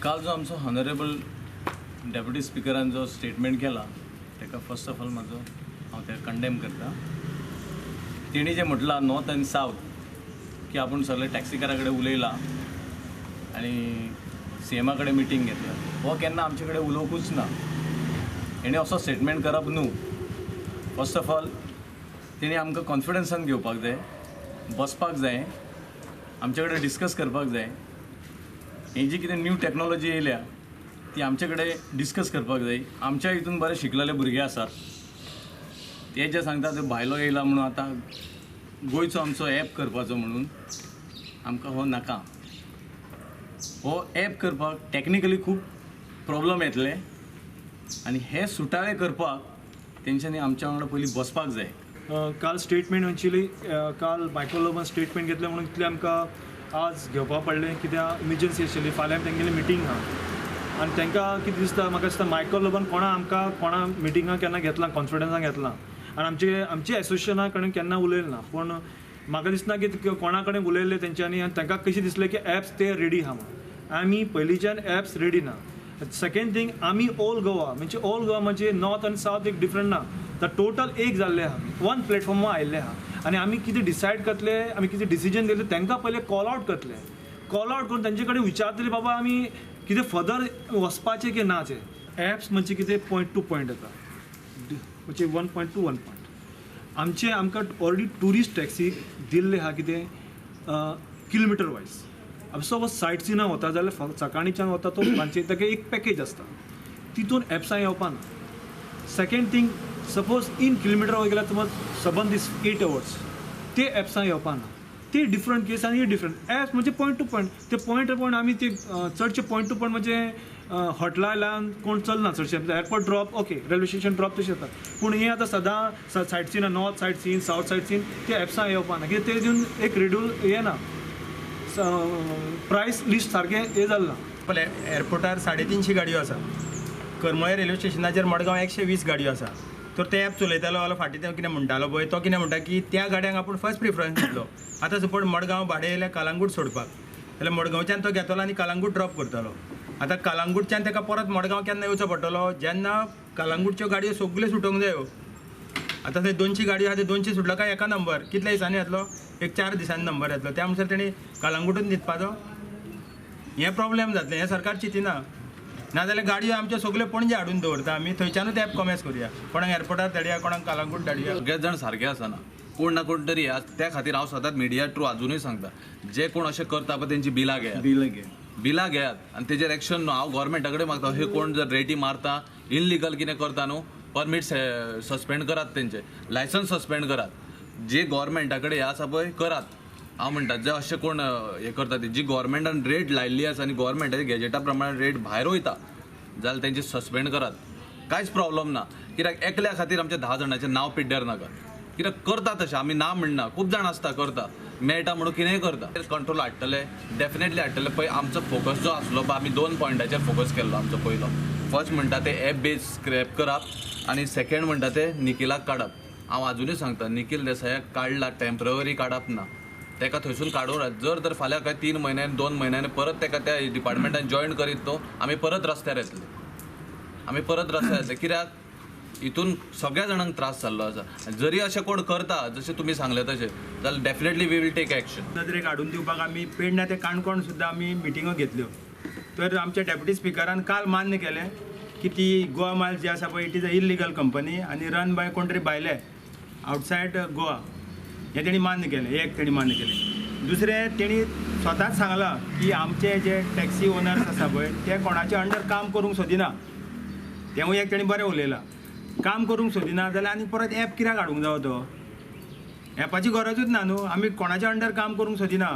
काल जो आमचो हॉनरेबल डेप्युटी स्पिकरान जो स्टेटमेंट केला, ताका फर्स्ट ऑफ ऑल म्हाजो हांव ताका कंडेम करता. तेणी जें म्हटलां नॉर्थ आनी सावथ की आपूण सगळे टॅक्सीकारा कडेन उलयला आनी सीएमा कडेन मिटींग घेतल्या, हो केन्ना आमचे कडेन उलोवंकूच ना. हेणें असो स्टेटमेंट करप न्हू. फर्स्ट ऑफ ऑल तेणी आमकां कॉन्फिडन्सान घेवपाक जाय, बसपाक जाय, आमचे कडेन डिस्कस करपाक जाय. ही जी कितें न्यू टॅक्नॉलॉजी येयल्या ती आमचे कडेन डिस्कस करपाक जाय. आमच्या हितून बरे शिकलेले भुरगे आसात, ते जे सांगता ते भायलो येयला म्हणून आतां गोंयचो आमचो एप करपाचो म्हणून आमकां हो नाका. हो एप करपाक टॅक्निकली खूब प्रॉब्लम येतले आनी हे सुटावे करपाक तेंच्यांनी आमच्या वांगडा पयलीं बसपाक जाय. काल स्टेटमेंट एक्चुली काल मायकल लोबोन स्टेटमेंट घेतलें म्हणून इतलें आमकां आज घेवपा पडलें, कित्याक इमर्जन्सी आशिल्ली. फाल्यां तेंगेली मिटींग आहा आनी तांकां कितें दिसता, म्हाका दिसता मायकल लोबोन कोणा आमकां कोणा मिटिंगाक केन्ना घेतला, कॉन्फिडन्सान घेतला आनी आमचे आमचे एसोसिएशना कडेन केन्ना उलयलें ना. पूण म्हाका दिसना की कोणा कडेन उलयल्ले तेंच्यांनी आनी तांकां कशें दिसलें की एप्स ते रेडी आहा म्हणून. आमी पयलींच्यान एप्स रेडी ना. सेकेंड थींग, आमी ऑल गोवा म्हणजे ऑल गोवा म्हणजे नॉर्थ आनी सावथ एक डिफरंट ना, तर टोटल एक जाल्ले आहा, वन प्लेटफॉर्मार आयिल्ले आहा. आनी आमी कितें डिसायड करतले, आमी कितें डिसिजन घेतले, तांकां पयलें कॉल आवट करतले. कॉल आवट करून तेंचे कडेन विचारतले, बाबा आमी कितें फर्दर वचपाचें की ना. तें एप्स म्हणजे कितें पॉयंट टू पॉयंट येता, म्हणजे 1 point to 1 point. आमचे आमकां ऑलरेडी ट्युरिस्ट टॅक्सी दिल्ले आहा कितें किलोमिटर वायज. आतां सपोज सायट सिना वता जाल्यार सकाळीच्यान वता तो सांजचे, ताका एक पॅकेज आसता, तितून एप्सां येवपा ना. Second thing, suppose in kilometre गेल्यार समज सबंद दीस 8 अवर्स, ते एप्सां येवपा ना. ते डिफरंट केस आनी डिफरंट एप्स म्हणजे पॉयंट टू पॉयंट. ते पॉयंट टू पॉयंट आमी ते चडशे पॉयंट टू पॉयंट म्हणजे हॉटेला लावन कोण चलना चडशे. Airport drop okay, railway station drop तशें जाता. पूण हें आतां सदां site scene, north site scene, south site scene, ते एप्सां येवपा ना, कित्याक ते दिवन एक रेड्यूल हें ना, प्रायस लिस्ट सारकें हें जालें ना. पळय, एअरपोर्टार 350 गाडयो आसा, करमळे रेल्वे स्टेशनाचेर मडगांव 120 गाडयो आसा. तर ते एप चलयतालो जाल्यार फाटीं तो कितें म्हणटालो पळय, तो कितें म्हणटा की त्या गाडयांक आपूण फर्स्ट प्रिफरन्स दितलो. आतां सपोज मडगांव भाडें येयलें कलांगूट सोडपाक जाल्यार मडगांवच्यान तो घेतलो आनी कलांगूट ड्रॉप करतलो. आतां कलांगूटच्यान ताका परत मडगांव केन्ना येवचो पडटलो? जेन्ना कलांगूटच्यो गाडयो सगल्यो सुटोवंक जायो. आतां थंय 200 गाडयो आहा, ते 200 सुटलो काय एका नंबर कितल्या दिसांनी येतलो? एक 4 दिसांनी नंबर येतलो. त्या म्हणसर तेणी कलांगूटूच न्हिदपाचो. हें प्रॉब्लेम जातलें, हें सरकार चिंतिना. नाजाल्यार गाडयो आमच्यो सगल्यो पणजे हाडून दवरता, आमी थंयच्यानूच एप कॉमेस करुया. कोणाक एअरपोर्टार धाडया, कोणाक कलांगूट धाडया. सगळेच जाण सारके आसना, कोण ना कोण तरी. त्या खातीर हांव सदांच मिडिया थ्रू अजुनूय सांगता, जे कोण अशें करता पळय तेंची बिलां घेयात. बिलां घे. बिलां घेयात आनी तेजेर एक्शन. हांव गोवोरमेंटा कडेन मागता, हे कोण जर रेटी मारता, इनलिगल कितें करता न्हू, परमीट सस्पेंड करात, तेंचे लायसन्स सस्पेंड करात. जे गोवोरमेंटा कडेन हें आसा पळय, करात. हांव म्हणटा, जे अशे कोण हें करता, ती जी गोवोरमेंटान रेट लायिल्ली आसा आनी गोवोरमेंटाच्या गॅजेटा प्रमाणे रेट भायर वयता जाल्यार तेंचे सस्पेंड करात. कांयच प्रॉब्लम ना, कित्याक एकल्या खातीर आमच्या 10 जाणांचें नांव पिड्ड्यार नाका. कित्याक करता तशें आमी ना म्हणना, खूब जाण आसता करता, मेळटा म्हणून कितेंय करता. कंट्रोल हाडटले, डेफिनेटली हाडटले. पळय, आमचो फोकस जो आसलो पळय, आमी दोन पॉयंटाचेर फोकस केल्लो आमचो. पयलो फर्स्ट म्हणटा ते एप बेज स्क्रॅप करप आनी सेकंड म्हणटा ते निखिलाक काडप. हांव आजुनूय सांगता, निखील देसायाक काडला, टेंपररी काडप ना, ताका थंयसून काडून जर तर फाल्यां काय 3 म्हयन्यान, 2 म्हयन्यान परत ताका त्या डिपार्टमेंटान जॉयन करीत तो, आमी परत रस्त्यार येतले, आमी परत रस्त्यार येतले. कित्याक हितून सगळ्या जाणांक त्रास जाल्लो आसा. जरी अशें कोण करता जशें तुमी सांगलें तशें जाल्यार definitely we will take action. नदरेक हाडून दिवपाक आमी पेडण्या ते काणकोण सुद्दां आमी मिटिंगो घेतल्यो. तर आमच्या डेप्युटी स्पिकरान काल मान्य केलें की ती गोवा मायल्स जी आसा पळय, it is a illegal company आनी रन बाय कोण तरी भायले आवटसायड गोवा, हें तेणी मान्य केलें. एक तेणी मान्य केलें. दुसरें, तेणी स्वताच सांगलां की आमचे जे टॅक्सी ओनर्स आसा पळय, ते कोणाचे अंडर काम करूंक सोदिना. तेंवूय एक तेणी बरें उलयलां. काम करूंक सोदिना जाल्यार आनी परत एप कित्याक हाडूंक जावो? तो एपाची गरजूच ना न्हू. आमी कोणाच्या अंडर काम करूंक सोदिना.